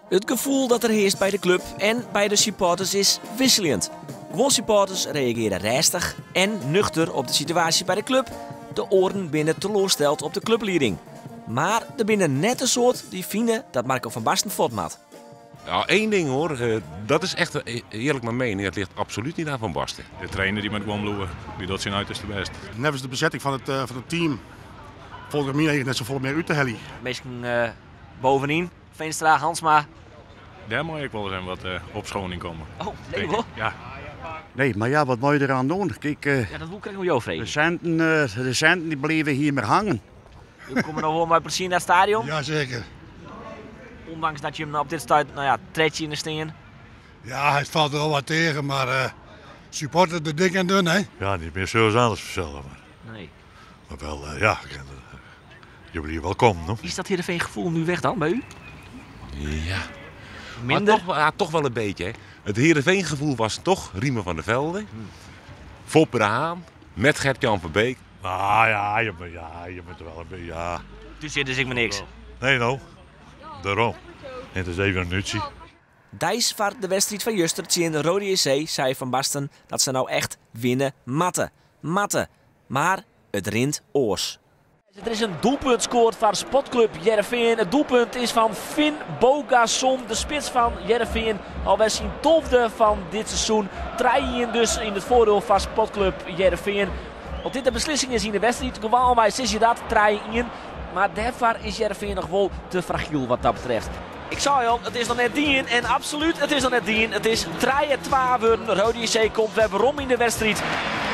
It gefoel dat der hearst by de klup en by de supporters is wikseljend. Guon supporters reagearje rêstich en nuchter op de situaasje by de klup. De oaren binne teloarsteld op de kluplieding. Mar der binne net in soad dy't fine dat Marco van Basten fuort moat. Nou, één ding hoor, dat is echt eerlijk mijn mening. Het ligt absoluut niet aan Van Basten. De trainer die moat gewoan bliuwe, dy docht syn uiterste bêst. Neffens de besetting fan it team falt der yn myn eagen net safolle mear út te heljen. Minsken bovenyn, Veenstra, Hansma. Dêr mei ek wolris even wat opschoning komme. Oh, nee wol? Ja. Nee, mar ja, wat moatte je deraan dwaan? Kijk, Ja, dat woe ik krekt oan jo freegje. De sinten dy bliuwe hjir mar hangen. Jo komme noch wol mei plezier nei it stadion? Jazeker. Ondanks dat jim op dit stuit, nou ja, trettjinde stean. Ja, it falt wol wat tegen, mar supporter de dik en dun, hè? Ja, niet meer zoals anders vanzelf. Maar, Nee. maar wel, ja, je blijft wel komen, no? Is dat Heerenveen gevoel nu weg dan bij u? Ja. Minder? Maar toch, ja, toch wel een beetje, hè. Het Heerenveen gevoel was toch Riemer van der Velde, Foppe de Haan, met Gert-Jan Verbeek. Nou ja, je bent, ja, je bent er wel een beetje, ja. Toen zit dus ik maar niks. Nee, nou. Daarom. En het is even een nutje. Deis foar de wedstriid fan juster tsjin Roda JC sei Van Basten dat se no echt winne moatte. Moatte. Mar it rint oars. Der is in doelpunt skoard foar Sportclub Hearrenfean. It doelpunt is fan Finnbogason, de spits fan Hearrenfean. Alwer syn 12e fan dit seizoen. 3-1 dus yn it foardiel fan Sportclub Hearrenfean. Oft dit de beslissing is yn de wedstriid, gewoanwei sizze je dat, 3-1. Mar dêrfoar is Hearrenfean noch wol te fragyl wat dat betreft. Ik sei al, it is noch net dien. En absolút, it is noch net dien. It is 3-2 wurden. Roda JC komt wer werom yn de wedstriid.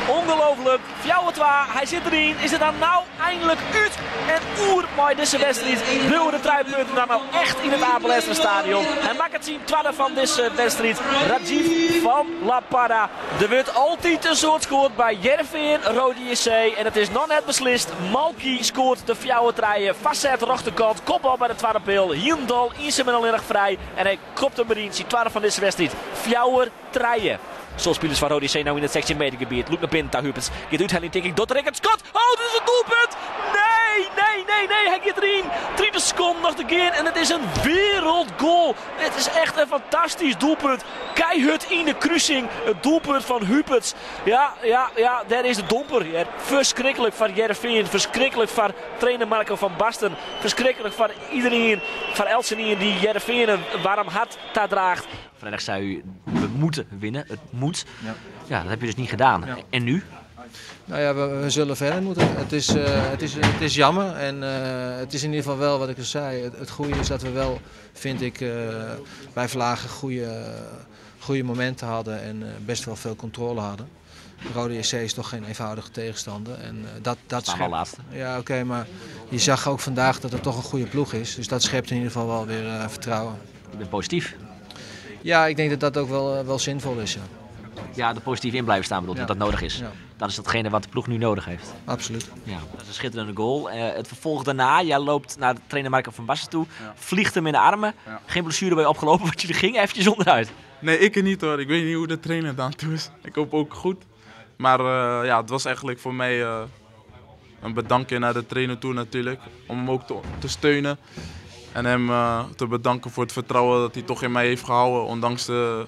Ongelooflik. 4-2, hy sit deryn. Is it dan no einlik út en oer mei dizze wedstriid? Bliuwe de trije punten dan no echt yn it Abe Lenstra stadion? Hy makket syn twadde fan dizze wedstriid. Rajiv van La Parra. Der wurdt altyd in soad skoard by Hearrenfean, Roda JC en it is noch net beslist. Malki skoart de 4-3. Foarset rjochterkant, kopbal by de twadde peal. Hielendal iensum en allinnich frij en hy kopt him deryn. Syn twadde fan dizze wedstriid. 4-3. Soad spilers fan Roda JC no yn it 16 meter gebiet. Lûkt nei binnen ta Huberts. Giet útheljen tink ik. Docht er ek it skot? Oh, dit is in doelpunt! Nee, nee, nee, nee. Hy giet deryn. 30 sekonden noch te gean en it is in wereldgoal. It is echt in fantastysk doelpunt. Keihurd yn de krusing. It doelpunt fan Huberts. Ja, ja, ja, dêr is de domper. Ja, ferskriklik foar Hearrenfean. Ferskriklik foar trainer Marco van Basten. Ferskriklik foar iderien. Foar eltsenien dy't Hearrenfean in waarm hart tadraacht. Vrijdag zei u, we moeten winnen, het moet. Ja, dat heb je dus niet gedaan. En nu? Nou ja, we zullen verder moeten. Het is jammer en het is in ieder geval wel wat ik al zei. Het goede is dat we wel, vind ik, bij vlagen goede momenten hadden en best wel veel controle hadden. Roda JC is toch geen eenvoudige tegenstander. En dat Staan wel schept laatste. Ja, oké, maar je zag ook vandaag dat het toch een goede ploeg is. Dus dat schept in ieder geval wel weer vertrouwen. Je bent positief? Ja, ik denk dat dat ook wel zinvol is. Ja. Ja, er positief in blijven staan bedoel ik, dat dat nodig is. Dat is datgene wat de ploeg nu nodig heeft. Absoluut. Ja, dat is een schitterende goal. Het vervolg daarna, jij loopt naar de trainer Marco van Basten toe, vliegt hem in de armen. Geen blessure bij je opgelopen, want jullie gingen eventjes onderuit. Nee, ik er niet hoor. Ik weet niet hoe de trainer dan toe is. Ik hoop ook goed. Maar het was eigenlijk voor mij een bedankje naar de trainer toe natuurlijk. Om hem ook te steunen. En hem te bedanken voor het vertrouwen dat hij toch in mij heeft gehouden. Ondanks de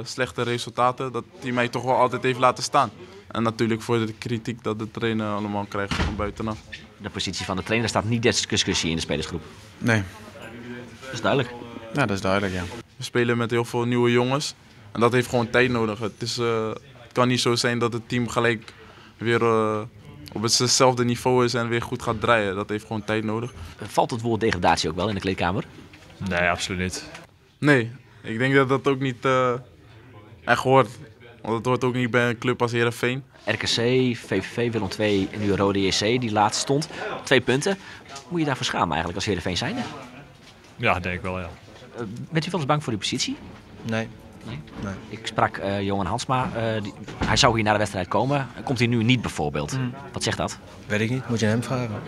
slechte resultaten, dat hij mij toch wel altijd heeft laten staan. En natuurlijk voor de kritiek dat de trainer allemaal krijgt van buitenaf. De positie van de trainer staat niet ter discussie in de spelersgroep. Nee. Dat is duidelijk. Ja, dat is duidelijk, ja. We spelen met heel veel nieuwe jongens en dat heeft gewoon tijd nodig. Het kan niet zo zijn dat het team gelijk weer op hetzelfde niveau is en weer goed gaat draaien. Dat heeft gewoon tijd nodig. Valt het woord degradatie ook wel in de kleedkamer? Nee, absoluut niet. Nee, ik denk dat dat ook niet echt hoort. Want dat hoort ook niet bij een club als Heerenveen. RKC, VVV, Willem II en nu Roda JC, die laatst stond. 2 punten. Moet je daarvoor schamen eigenlijk als Heerenveen zijnde? Ja, denk ik wel, ja. Bent u wel eens bang voor uw positie? Nee. Nee? Nee. Ik sprak Johan Hansma. Hij zou hier na de wedstrijd komen. Komt hij nu niet bijvoorbeeld? Wat zegt dat? Weet ik niet. Moet je hem vragen.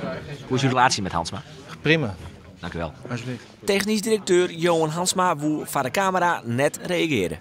Hoe is uw relatie met Hansma? Prima. Dank u wel. Alsjeblieft. Technisch directeur Johan Hansma woe voor de camera net reageren.